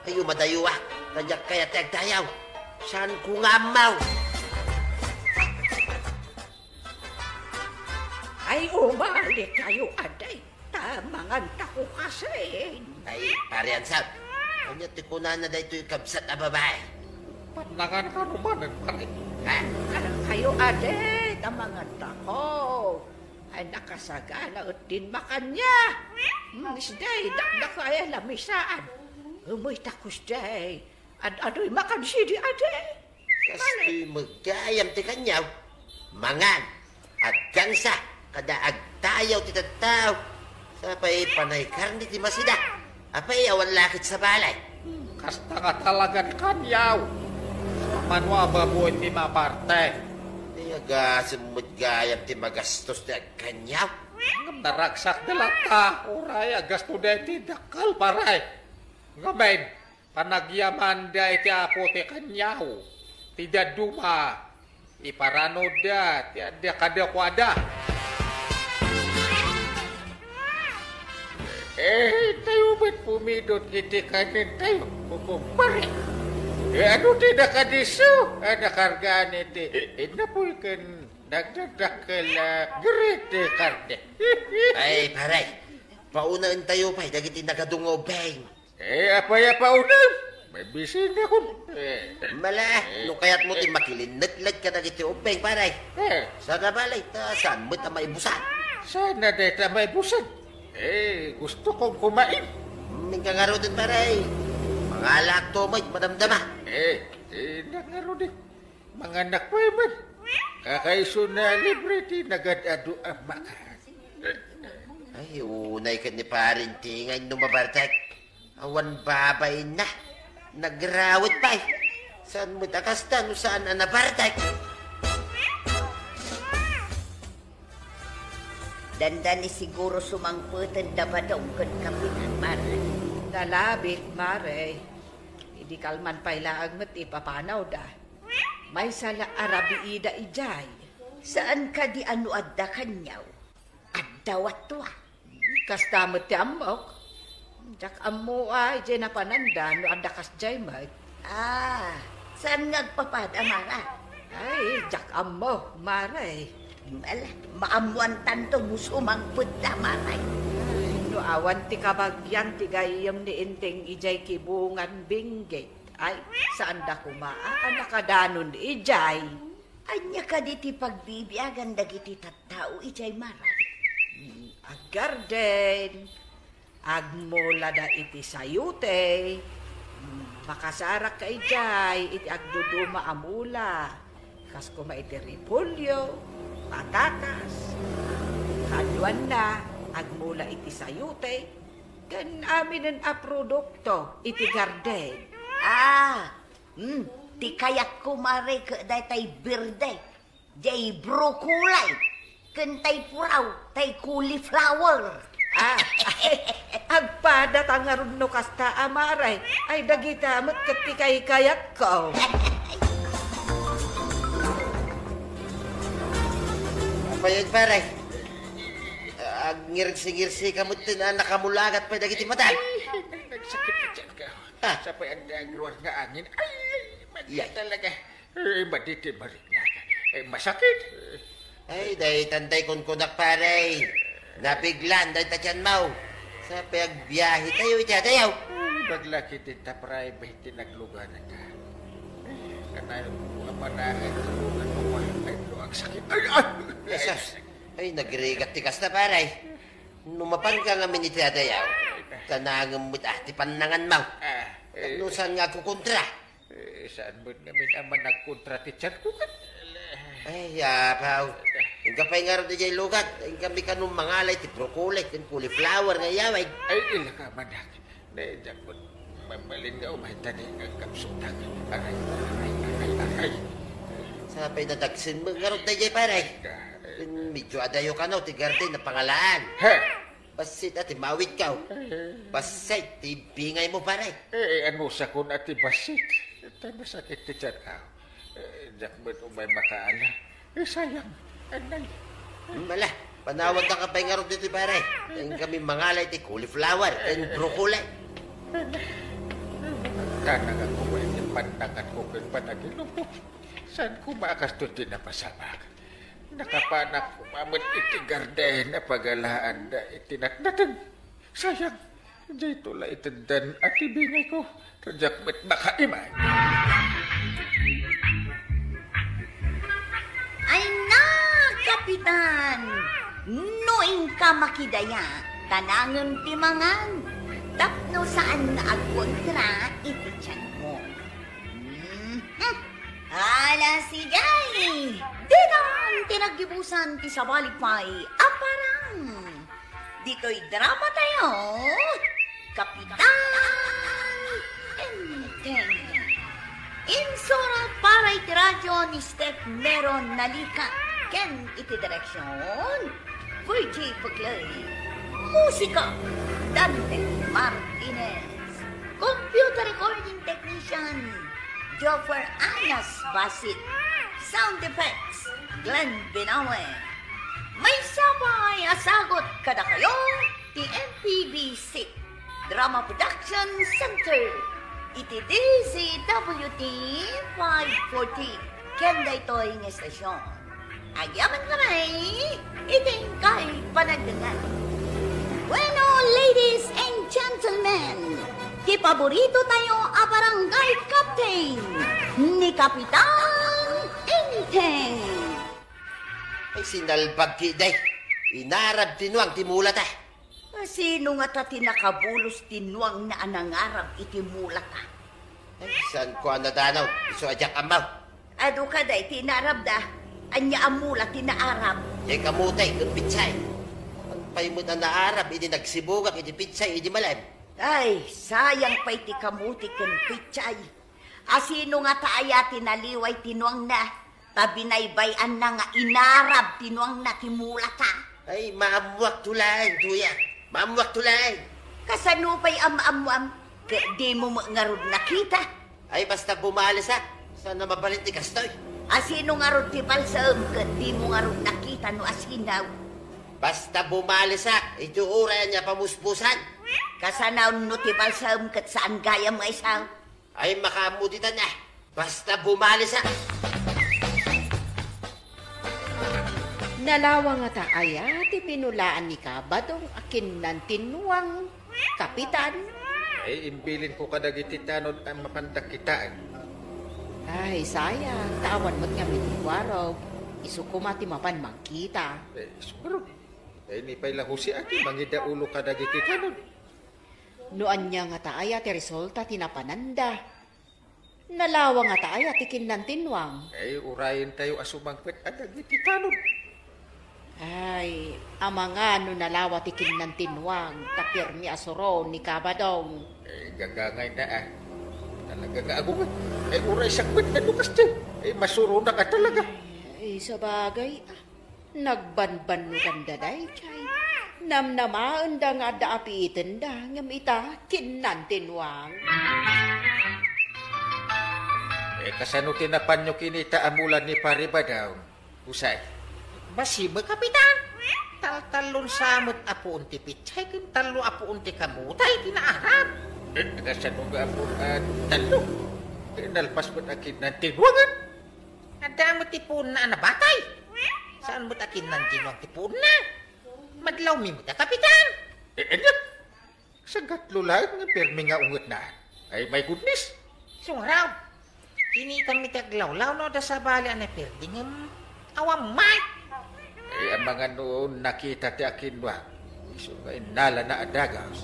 Ay, umadayo a. Kaniak kayat ti agtayaw. Saanko nga ammaw. Ay, umalikayo, adi. Ta mangantako kasin. Ay, Pare Ansaw. Ania ti kunana daytoy kabsat a babae? Pannangan kano manen, pare? Ha? Kayo, adi, ta mangantako. Ay, nakasagana et din makania. Hmm, isday, dakdaka ay lamisaan. Umay ta kusday. Ad-adoy makan sidi, adi. Kastoy met gayam ti kaniaw. Mangan, aggangsa, kada agtayaw ti tattao. Sapay panay karne ti masida. Apay awan lakit sa balay. Kasta nga talagan kaniaw. Mano a baboy ti maparte. Ay, agasem met gayam ti magastos ti agkaniaw. Ngem naragsak da latta, uray agasto da iti dakkel, pare. Ngamin, panagyamanda iti Apo ti kaniaw, ti dadduma, iparanodda ti adda kadakuada. Eh, tayo met pumidot iti kanen tayo, kukumpare. Eh, ano ti nakadiso? Ah, nakargaan iti, eh, inapoy ken nagdadakkel, ah, grit ti karne. Ay, pare, paunaentayo pay dagiti nagadunga ubbing. Eh, apay a paunam? Mabisinakon. Eh. Mala, eh, no kayatmo ti eh, makilinnekleg kadagiti ubbing, pare. Eh. Sana balay, ta saan met a maibusan? Sana dayta maibusan? Eh, gusto kong kumain. Minka ngaruden, pare. Mangalaakto met, madamdama. Eh, eh, nangaruden. Manganak pay met. Kakaisuna libre ti nagad-adu a makan. Ay, unay ken ni Pare Enteng no mabartek. Awan babainna. Nagrawet pay. Saan met a kasta no saan a nabartek? Dandani siguro sumangpeten da Badong ken Kapitan, mare. Nalabit, mare. Idi kalman pay laeng met ti ipapanawda. Maysa la a rabiida idiay. Saan kadi a no adda kaniaw? Adda wattua. Kasta met ti ammok. Diak ammo a idiay napananda no adda kasdiay met. Ah, saan nga agpapada, mara? Ay, diak ammo, mare. Ala, maammoantanto mo sumangpet da, mare. Ay, no awan ti kabagian ti gayyem ni Enteng idiay kibungan binggit. Ay, saanda koma a, a nakadanon idiay. Ania kadi ti pagbibiagan dagiti tattao idiay, mara? Hmm, aggarden, agmulada iti sayote, hmm, makasarakka idiay iti agduduma a mula. Kas koma iti repolyo, patatas, kaduanna, agmula iti sayote, ken aminen a produkto iti garden. Ah, hmm, ti kayatko, Mare, ket daytay berde, jay broccoli, ken tay puraw, tay cauliflower. Ah, agpada ta ngarud no kasta, a Mare. Ay, dagita met ket ti kaykayatko. Apay, Pare? Agngirsingirsi ka met ti nakamulagat pay dagiti matam. Ay, nagsakit ti tiyan ko. Ah. Sa pay agruar nga angin. Ay, ay, mati Yay. talaga. Eh, madi ti marikna. Eh, masakit. Ay, daytan tay kunkunak, Pare. Nabiglan dayta tiyanmo. Sa pay agbiahe tayo iti adayo. Ay, baglaki ti ta private ti nagluganan ka. Kanayon ko a panagan, ano, ano, ano, ang sakit. Ay, ay! Jesus. Ay, nagrigat ti kasta, Pare. No mapan ka ngamin iti adayo, tanangem met, ah, ti pannanganmo. Ah, eh. No saan nga agkukontra? Eh, saan met ngamin a managkontra ti tiyan ko ket? Ay, apaw. Inka pay ngarud idiay lugat. Inkami kano mangala iti broccoli ken cauliflower nga iyawag. Ay, ilaka manak. Ne, diak met mabalin nga umay ta di agkapsutak. Aray, aray, aray, aray. Sa pay nadagsen met ngarud daydiay, Pare? Ay, Ken medyo adayo kano ti garden a pangalaan. He! Bassit a ti mawidko. Eh. Bassit ti bingaymo, Pare. Eh, anusakon a ti bassit? Ta nasakit ti tiyan, ah. Eh, diak met umay makaala. Eh, sayang. Anay. Hmm, ala, panawanka pay ngarud ditoy, Pare. Inkami mangala iti cauliflower ken broccoli. Tanang ako iti pandangat ko ken panaginum ko. Saan ko maakasto ti napasamak? Nakapanak koma met iti garden a pagalaanda iti natnateng. Sayang, dayto la iteddan a ti bingay ko. Diak met makaimay. Ay na, Kapitan! No inka makidaya, tanangem ti mangan. Tapno saan nga agkontra iti tiyanmo. Mhm. Ala, sige! Ditan ti naggibusan ti sabali pay a parang. Ditoy drama tayo, Kapitan Enteng. Insurat para iti radyo ni Steph Meron Nalikat ken iti direksyon, Virgie Puclay. Musika, Dante Martinez. Computer recording technician, Joffer Anas Basit. Sound effects, Glenn Binawe. Maysa pay a sagut kadakayo ti M P B C Drama Production Center iti D Z W T five forty ken daytoy nga estasyon. Agyaman kami iti inkay panagdengngeg. Bueno, ladies and gentlemen, ti paborito tayo a barangay captain, ni Kapitan Enteng. Ay, sinalbag ti day. Inarab ti nuang ti mulata. Sino ngata ti nakabulos ti nuangna a nangarab iti mulata? Ay, saan ko a nadanaw? Isu a diak ammo. Adu kada iti naarabda. Ania a mula ti naarab? Diay kamote ken pitsay. Saan pay met a naarab idi nagsibugak iti pitsay idi malem? Ay, sayang pay ti kamote ken pitsay. Asino ngata aya ti naliway ti nuangna? Ta binaybay-anna nga inarab ti nuangna ti mulata. Ay, maammuakto laeng, Tuya. Maammuakto laeng. Kasano pay a maammuam? Ket dimo met ngarud nakita? Ay, basta bumalisak. Saan a mabalin ti kastoy? Asino ngarud ti balsem ket dimo ngarud nakita no asino? Basta bumalisak, iti uray ania pamuspusan. Kasano no ti balsem ket saan gayam nga isu? Ay, makaammo ditan, ah. Basta bumalisak. Nalawa ngata aya ti pinulaan ni Kabadong a kinnan ti nuang, Kapitan? Ay, imbilin ko kadagiti tanod a mapanda kitaen. Ay, sayang. Ta awan met ngamin ti warog. Isu koma ti mapan mangkita. Eh, isu ngarud. Ay, ni pay la Jose a ti mangidaulo kadagiti tanod. No ania ngata aya ti resulta ti napananda? Nalawa ngata aya ti kinnan ti nuang? Ay, urayentayo a sumangpet a dagiti tanod. Ay, amangan no nalawa ti kinnantinnuang, ta permi a suron ni Kabadong. Eh, gagangay na, ah. Talaga nga agunget. Eh, uray sakbet na lukas di. Eh, masuronak a talaga. Ay, sabagay, ah. Nagbanbannugan da dayjay. Namnamaenda nga adda apiitenda, ngem ita, kinnantinnuang. Eh, kasano ti napanyo kinita a mula ni Pari Badong? Usay. Basima, Kapitan. Taltallon sa met a puon ti pitsay ken tallo a puon ti kamutay ti naarap. Eh, kasano nga apo, ah, tallo? Eh, nalpas met a kinnantinnuangan. Adda met ti puonna a nabatay. Saan met a kinnantinnuang ti puonna? Madlawmi met a, Kapitan. Eh, anya? Sagatlo laeng nga permi nga ungetna. Ay, my goodness! Sungaraw, kinitam iti aglawlaw no adda sabali a naperdi ngem awan met. Ay, amangan no nakita ti akinwa. Isu nga innalana a dagas.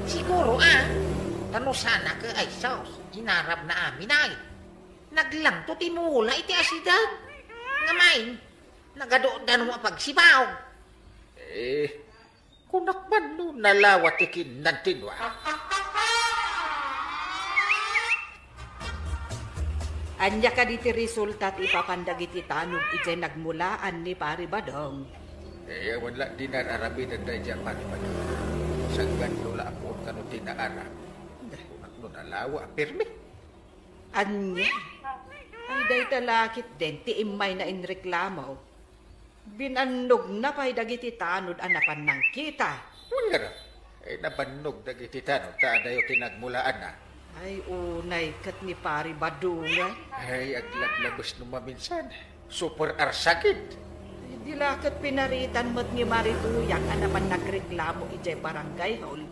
Siguro, ah. Ta no saan a kaysos, inarabna amin ay. Naglangto ti mula iti asideg. Ngem ay, nagadu danum a pagsibaw. Eh, kunak man no nalawa ti kinnantinnuang. Ania kadi ti resulta ti ipapan dagiti tanod idiay nagmulaan ni Pari Badong? Eh, awan la dinar aramiden daydiay a Pari Badong. Sagatlo la a puon kano ti naarap. Kunak no nalawa a permi. Ania? Ay, dayta la ketdin ti immayna inreklamo. Binannogna pay dagiti tanod a napan nangkita. Wen ngarud, ay nabannog dagiti tanod ta adayo ti nagmulaanna. Ay, unay ket ni Pari Badongan. Ay, aglablabes no maminsan. Super arsakit. Ay, di la ket pinaritan met ni Mari Tuyang a napan nagreklamo idiay barangay hall.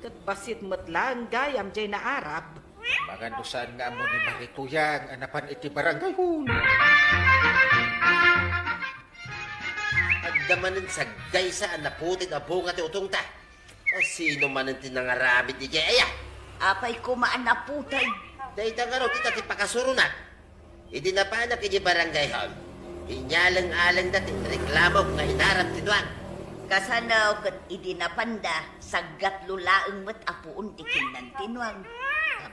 Ket bassit met laeng gayam diay naarab. Amangan no saan nga ammo ni Mari Tuyang a napan iti barangay hall. Adda manen sagaysa a naputeg a bunga ti utongta. A, sino manen ti nangaramid idiay aya? Apay koma a naputeg? Dayta ngarud ita ti pakasuronak. Idi napanak idiay barangay hall, inyaleng-alengda ti inreklamok nga inarab ti nuang. Kasano ket idi napanda, sagatlo laeng met a puon ti kinnantinnuang.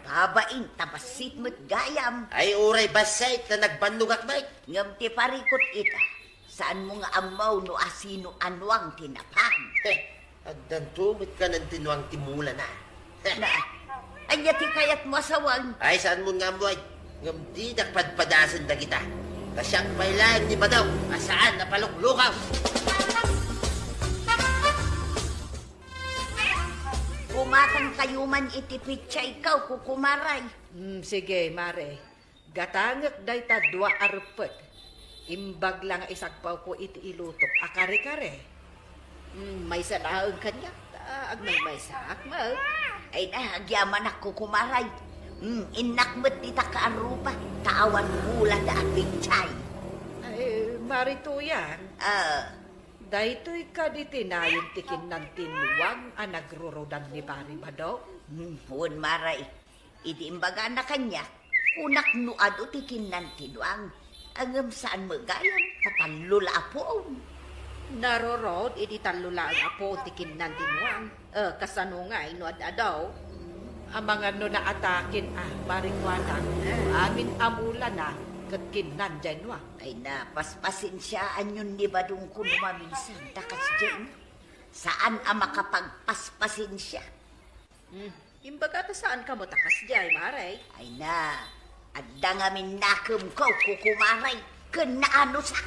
Kababain ta bassit met gayam. Ay, uray bassit ta nagbannogak met. Ngem ti parikut ita, saanmo nga ammo no asino a nuang ti napan. Heh, addanto met kinnantinnuang ti mulana. Heh. Na, ania ti kayatmo a sawag? Ay, saanmon nga ammo ay. Ngem didak padpadasen dagita. Ta siak pay laeng ni Badong a saan a paluklukaw. Bumatangkayo man iti pitsay ko, kukumaray. Hmm, sige, Mare. Gatangek dayta dua a reppet. Imbag la nga isagpawko iti ilutok a kare-kare. Hmm, maysa laeng kaniak, ta agmaymaysaak met. Ay na, agyamanak, kukumaray. Hmm, innak met dita kaarupa, ta awan mulada a pitsay. Ay, Mari Tuyang. Ah. Daytoy kadi ti nayon ti kinnantinnuang a nagrurudan ni Pari Badong? Hmm, wen, Mare. Idi imbagana kaniak, kunak no adu ti kinnantinnuang, ngem saan met gayam, ta tallo la a puon. Narurod idi tallo laeng a puon ti kinnantinnuang. Eh, kasano ngay no ad-adu? Amangan no naataken a, Mari Kuana, amin a mulana ket kinnantinnuang. Ay na, paspasensiaanyon ni Badongko no maminsan, ta kasdiay. Saan a makapagpaspasensia. Hmm, imbaga ta saan kamo ta kasdiay, Mare. Ay na, adda ngamin nakemko, kukumaray, ken naanusak.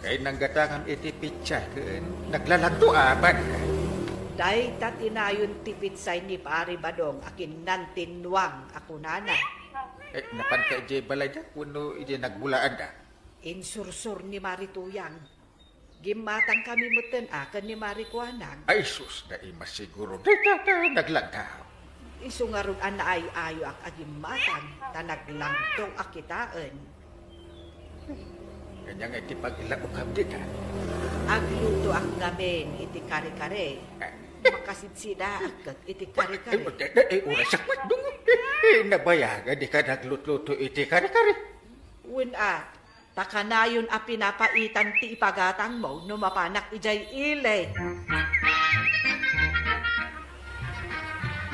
Kay nanggatangam iti pitsay ken naglalagto a banka. Dayta ti nayon ti pitsay ni Pari Badong a kinnantinnuang a kunana. Eh, napanka idiay balayda wenno idiay nagmulaanda? Insursor ni Mari Tuyang. Gimmatangkami metten a ken ni Mari Kuanang. Ay sus, naimasiguro. Dayta ta naglangkaw. Isu ngarud a naay-ayoak a gimmatang, ta naglangto a kitaen. Ania ngay ti paglaukam dita? Aglutoak ngamin iti kare-kare. Ah. Makasidsidaak ket iti kare-kare. Eh, eh, eh, urasak met, dungo. Eh, eh, nabayagan di ka naglutluto iti kare-kare. Wen a, ta kanayon a pinapaitan ti ipagatangmo no mapanak idiay ili.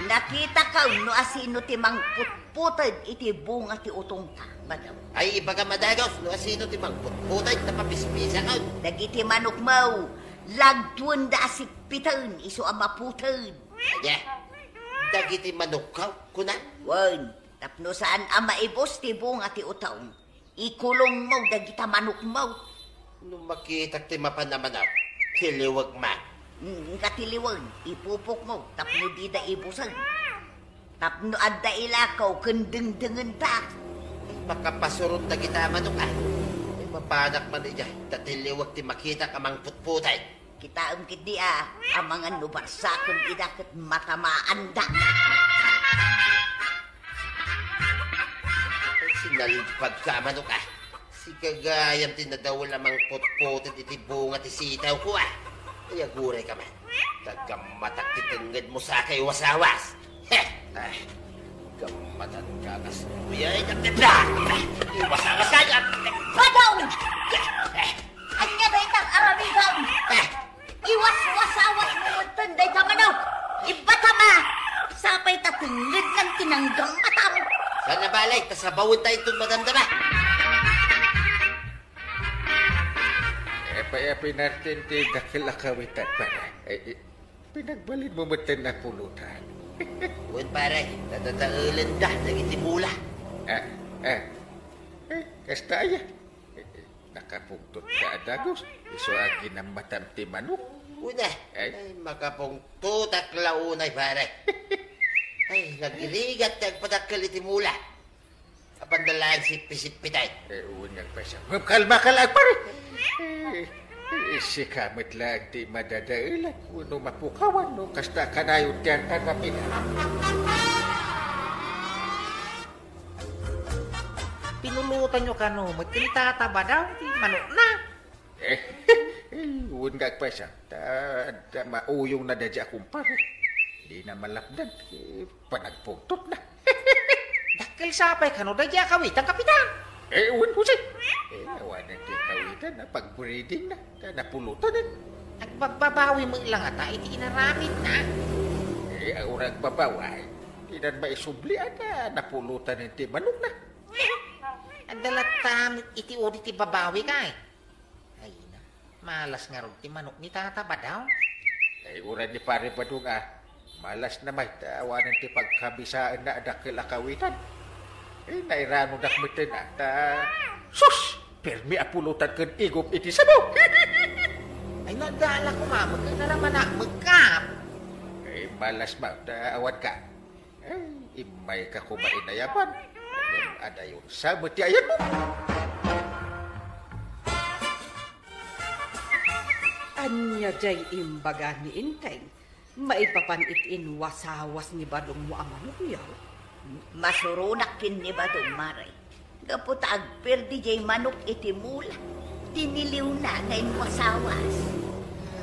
Nakitakaw no asino ti mangputputed iti bunga ti utongta, Badaw. Ay, ibagam a dagus no asino ti mangputputed ta papispisakon. Dagiti manokmo, lagtuenda a sipiten isu a maputed. Ania? Dagiti manokko, kuna? Wen, tapno saan a maibus ti bunga ti utong, ikulongmo dagita manokmo. No makitak ti mapan a manok, tiliwek man. Mm, katiliwen, ipupokmo tapno dida ibusen. Tapno adda ilakaw ken dengdengenta. Makapasuron dagita manok, a. Ay, mapanak man idiay, ta tiliwek ti makitak a mangputputay. Kitaem ketdi a, amangan no barsaken ida ket matamaanda. Sinalpagka a manok, a. Sika gayam ti nadawel a mangputputed iti bunga ti sitawko, a. Ay, agurayka man. Tagammatak ti tengngedmo, sakay wasawas. He! Ay, gammatan ka, kas-, uyay, gatibla! Iwasawas ka, gat-, Badaw! Ania dayta nga aramidem? Eh. Iwaswasawasmo metten dayta manok. Ibbatam a, sapay ta tengngednan ti nanggammatam. Saan a bale, ta sabawenta inton madamdama. Apay a pinartin ti dakkel a kawitan, pare? Eh, eh, pinagbalinmo metten a pulutan. Wen, pare, ta dadaelenda dagiti mula. Ah, ah. Eh, kasta aya. Eh, eh, nakapungtot ka a dagus, isu a ginammatam ti manok. Una, Ay. Ay, makapungtotak la unay, pare. Ay, nagrigat ti agpadakkel iti mula. Apanda laeng sippi-sippiten. Eh, wen nga agpaysa. Kalma ka laeng, pare. Eh, eh, sika met laeng ti madadaelan wenno mapukawan no kasta kanayon ti antan mapila. Pinulutanyo kano met ken ni Tata Badaw ti manokna. Eh, wen nga agpaysa, ta, ta mauyongna daydi a kumpare. Dina malapdan, eh, panagpungtotna. Dakkel sapay kano daydi a kawitan, Kapitan? Eh, wen, Jose. Eh, awanen ti kawitan a pagbreedingna, ta napulutan, eh. Agbabbabawi met la ngata iti inaramidna. Eh, aura agbabawi, dinan maisubli a napulutan ti manokna. Adda latta met iti uri ti babawi, kay. Ay, na. Malas ngarud ti manok ni Tata Badaw. Ay, uray ni Pare Badong a. Malasna met ta awanen ti pagkabisaenna a dakkel a kawitan. Ay, nairanodak metten a, ta, sus! Permi a pulutan ken igop iti sabaw. Ay, nadala ko, mama, ken nalamanak, magkap. Ay, malas met ta awan ka. Ay, immayka koma inayaban. Ngem adayon sa met ti ayanmo. Ania jay imbaga ni Enteng? Maipapan iti inwasawas ni Badongmo a manok, yaw? Masuronak ken ni Badong, Mare. Gapu ta agperdi jay manok iti mula. Tiniliwna nga inwasawas.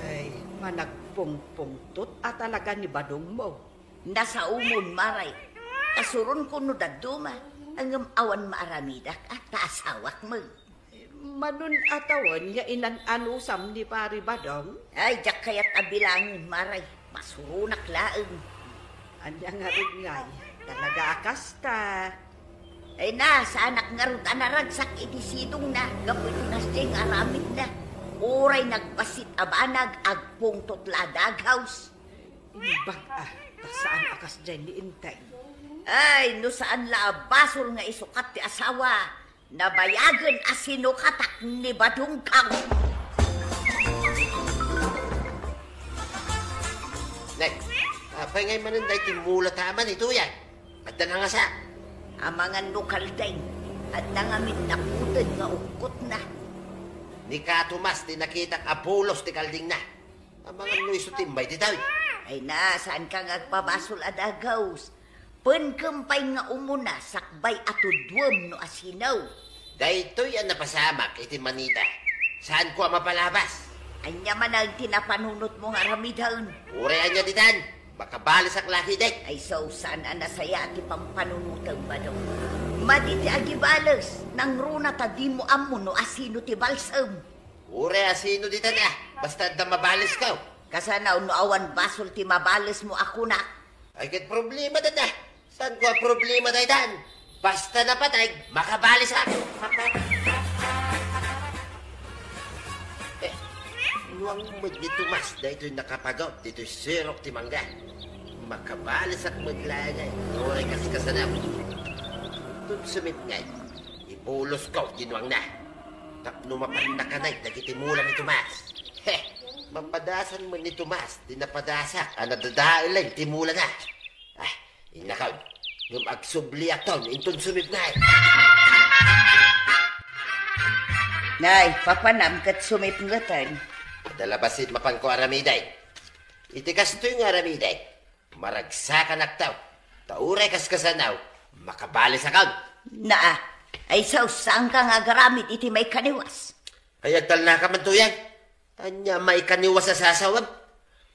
Ay, managpungpungtot a talaga ni Badongmo. Nasaomon, Mare. Kasuronko no dadduma, ngem awan maaramidak a ta asawak met. Manon a tawen nga inan-anusam ni Pari Badong? Ay, diak kayat a bilangen, Mare. Masuronak laeng. Ania ngarud ngay? Talaga a kasta. Ay na, saanak ngarud a naragsak iti sidongna gapu iti kasdiay nga aramidna. Uray nagbassit a banag, agpungtot la a daghaws. Imbag a, ta saan a kasdiay ni Enteng. Ay, no saan la a basol nga isukat ti asawa, nabayagen a sinukatak ni Badong Kang. Nay, apay ngay manen daytoy mula ta aman itoy, ay? Adda nangasa. Amangan no kaldeng, adda ngamin naputed nga ukkotna. Ni Ka Tomas ti nakitak a bulos ti kaldingna. Amangan no isu ti immay ditoy. Ay na, saanka nga agpabasol a daghaws. Penkem pay nga umuna sakbay a tudduem no asino. Daytoy a napasamak iti manita. Saanko a mapalabas. Ania manen ti napanunotmo nga aramiden? Uray ania ditan, makabalesak la ketdi. Ay, saan a nasayaat ti pampanunotem, Badong. Madi ti agibales, nangruna ta dimo ammo no asino ti balsem. Uray asino ditan a, basta adda mabalesko. Kasano no awan basol ti mabalesmo a kunak? Ay, ket problema dayta. Saanko a problema daytan? Basta napateg, makabalesak. Eh, nuang met ni Tomas daytoy nakapagaw ditoy sirok ti mangga. Makabalesak met laeng, uray kaskasano. Inton sumipnget, ibolosko ti nuangna. Tapno mapanna kanay dagiti mula ni Tomas. Heh, mapadasan met ni Tomas ti napadasak a nadadaelen ti mulana. Ah, innakon, ngem agsubliakton inton sumipnget. Nay, papanam ket sumipngeten. Adda la bassit mapanko aramiden. Iti kastoy nga aramiden, maragsakanakto. Ta uray kaskasano, makabalesakon. Naa, ay, saanka nga agaramid iti maikaniwas? Ay, agtalnaka man, Tuyang. Ania maikaniwas a sasawem?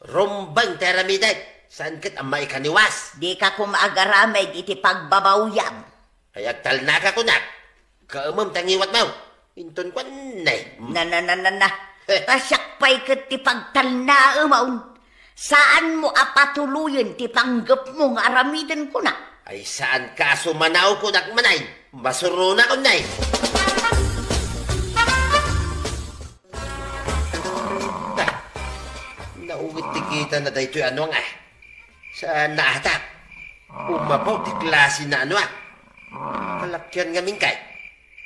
Rumbeng ti aramidek, saan ket a maikaniwas. Dika koma agaramid iti pagbabawyam. Ay, agtalnaka kunak. Kaemem ta ngiwatmo. Inton kuan, nay. Na, na, na, na, na. Ta siak pay ket ti pagtalnaem. Saanmo a patuloyen ti panggepmo nga aramiden, kuna? Ay, saanka a sumanaw, kunak manen. Masuronakon, nay. Naungit ti kitana daytoy a nuang, a. Saan a atap. Umabaw ti klasina a nuang. Kalakian ngamin kay.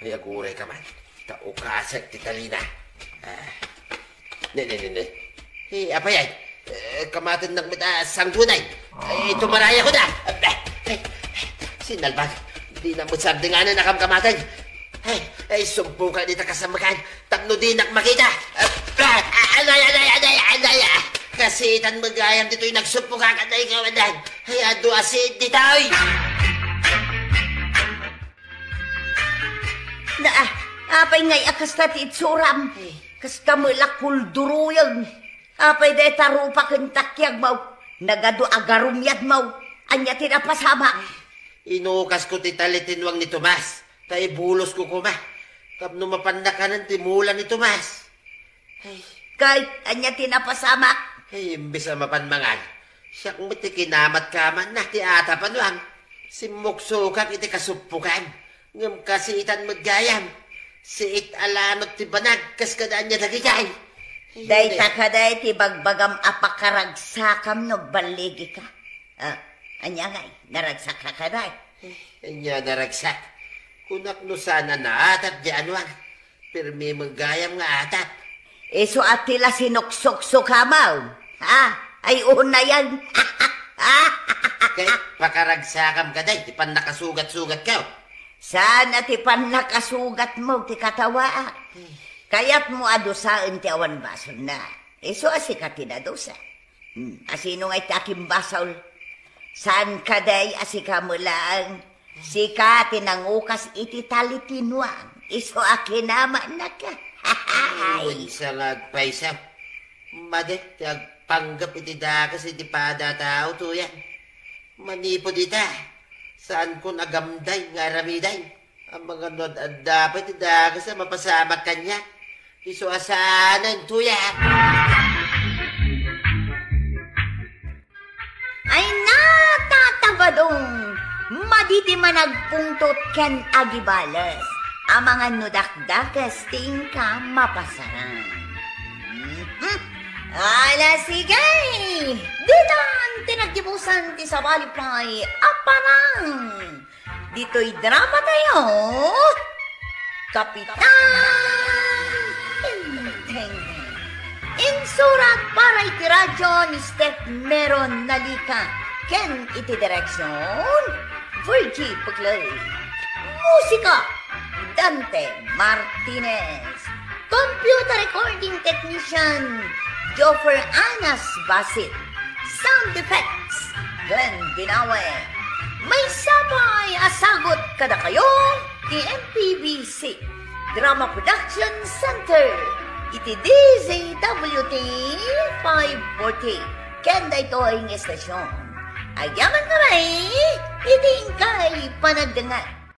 Ay, agurayka man. Ta ukasek ti talina. Ah. Ne, ne, ne, ne. Eh, apay ay? Eh, kamatennak met a sangtunay. Eh, tumarayakon a. Eh, eh, sinalbag. Dinak met sardengana a kamkamaten. Ay, ay, sumpokak dita kasammakan. Tapno dinak makita. Ah, ah, anay, anay, anay, anay, ah. Kasiitan met gayam ditoy nagsumpokak, anay, kawadan. Ay, adu a siit ditoy. Na, ah, apay ngay a kasta ti itsuram? Eh. Kasta met la kulduruyen. Apay dayta rupa ken takiagmo? Nagadu a garumyadmo. Ania ti napasamak? Inukasko ti tali ti nuang ni Tomas. Ta ibulosko koma. Tapno mapanna kanen ti mula ni Tomas. Ay. Kay, ania ti napasamak? Ay, imbes a mapan mangan, siak met ti kinamat-kamatna ti atap a nuang. Simmuksokak iti kasuppokan. Ngem kasiitan met gayam. Siit a lanot ti banag kas kada ania dagiti. Ay, dayta kadi ti bagbagam a pakaragsakam no agballigika. Ah, ania ngay, naragsakka kadi? Eh, ania naragsak? Kunak no saan a naatap di anuang. Permi met gayam nga atap. Isu a ti la sinuksuksukamam. Ha? Ay, unayan. Kay, pakaragsakam kadi, ti pannakasugat-sugatko. Saan a ti pannakasugatmo ti katawaak. Kayatmo a dusaen ti awan basolna. Isu a sika ti nadusa. Hmm, asino ngay ti akimbasol? Saan kadi a sika met laeng? Sika ti nangukas iti tali ti nuang. Isu a kinamatnaka. Ay, wen sa nga agpayso. Madi ti agpanggep iti dakes iti pada a tao, Tuyang. Manipud ita, saankon a gamday nga aramiden. Amangan no ad-adda pay ti dakes a mapasamak kaniak. Isu a saanen, Tuyang. Ay, natatabadong, madi ti managpungtot ken agibales. Amangan no dakdakes ti inka mapasaran. Mhm. Ala, sige! Ditan ti naggibusan ti sabali pay a parang. Ditoy drama tayo, Kapitan Tengteng. Insurat para iti radyo ni Steph Meron Nalica ken iti direksyon, Virgie Puglay. Musika, Dante Martinez. Computer recording technician, Joffer Anas Basit. Sound effects, Glenn Binawe. Maysa pay a sagut kadakayo ti M P B C Drama Production Center. iti D Z W T five forty ken daytoy nga estasion. Agyaman kami iti inkay panagdengngeg.